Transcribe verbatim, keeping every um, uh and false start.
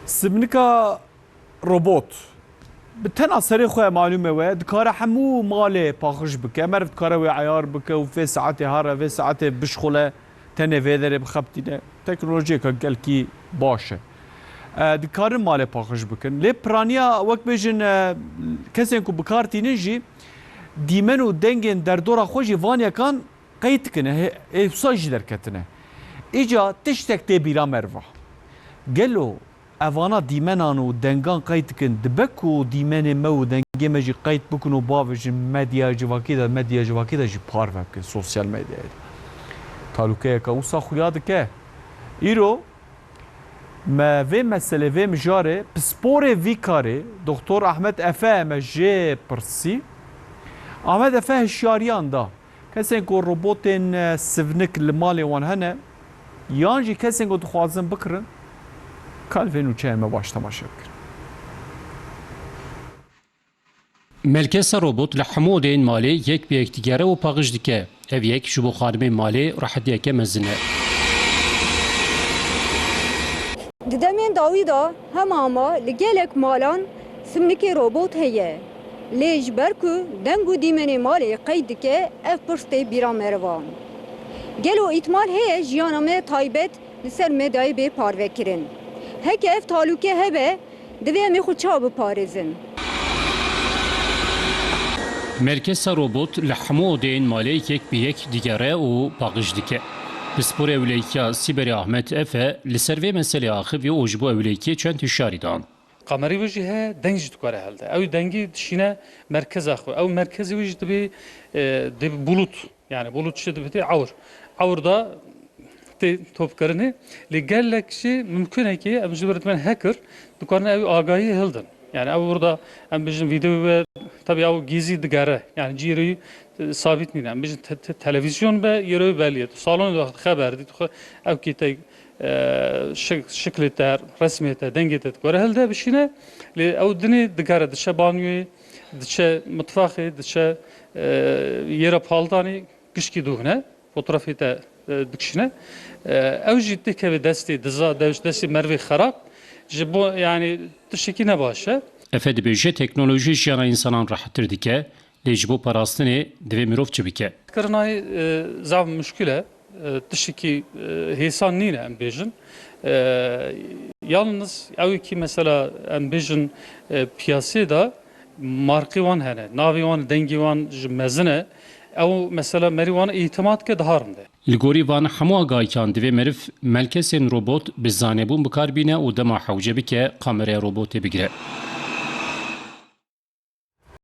Simnika robot bi tena serê xwe malûm e we, dikare hemû malê paqij bike. Meriv dikare wê eyar bike û vê saetê here, vê saetê bişxule, tenê vê derê bixebitîne. Teknolojiyeke gelkî baş e. E, dikarin malê paqij bikin. Lê piraniya, wek bêjin, e, kesên ku bi kar tînin jî, dîmen û dengên derdora xwe jî van yekan qeyd dikine, hê, hê wisa jî derketine. Îca tiştek tê bîra meriva. Gelo evana dîmenan û dengan qeyd dikin, dibe ku dîmenê me û dengê me jî qeyd bikin û bavêjin medya civakî de, medya civakî de jî parve bikin sosyal medyayê de. Talûkeyeke wisa xuya dike. Îro me vê meselê, vê mijarê pisporê vî karê Doktor Ahmet Efe me jê pirsî. Ahmet Efe hişyariyan da. Kesên ku robotên, e, sivnik li malê wan hene, yan jî kesên ku dixwazin bikirin, ka li vê nûçeyên me baş temaşe bikin. Melkesa robot li hemû odeyên malê yek bi yek digere û paqij dike. Ev yek ji bo xanimên malê rehetiyeke mezin e. Di demên dawî de hema hema li gelek malan simnikê robot heye. Lê ji ber ku deng û dîmenê malê qeyd dike, ev pirs tê bîra merivan. Gelo îtmal heye jiyana me taybet li ser medyayê bê parvekirin? Heke ev talûke hebe, divê em ê xwe çawa biparêzin? Merkeza robot li hemû odeyên malê yek bi yek digere û paqij dike. Pisporê ewleyikiya Sîberê Ahmet Efe li ser vê meselê axivî û ji bo ewleyikiyê çend hişyarî dan. Kamerayê wê jî heye, deng jî dikare hilde. Ew dengî dişîne merkeza xwe. Ew merkezê wê jî dibê, e, dibê bulut. Yani bulut çi dibê tê ewr. Ewr da tê topkirinê. Lê gelek jî mimkun e ki em ji wir dibên hacker dikarin ew agahî hildin. Yani ew wir da em bijin vîdeo ve tabii ew gizî digere. Yani cîrî, e, sabit nîne. Em bijin te-, te-, televîzyon be, yêrê wê belî ye. Tu salonê de xeber dî, tu xwe ew kî te e, şik-, şiklê te, resmê te, dengê te dikare hilde bişîne, lê ew dinê digere, diçe banyoyê, diçe mitfaxê, diçe, e, yêra paldanê, gişkî dûvne, fotoğrafê te, e, dikişîne. E, ew jî dikeve destê diza, dev-, destê merivê xerab, ji bo, yani, tiştekî ne baş e. Efe dibêje, teknolojî jiyana însanan rehettir dike, lê ji bo parastinê divê mirov çi bike? Kirinayê, e, zaf muşkil e. E, tiştekî, e, hêsan nîne em bêjin. E, yalnız ew kî mesela em bêjin, e, piyasê de marqê wan hene, navê wan, dengê wan ji mezin e. Ew mesela merî wan îtimat ke daha rind e. Li gorî van hemû agahiyan divê meriv melkesên robot bi zanebûn bi kar bîne û dema hewce bike, kameraya robotê bigire.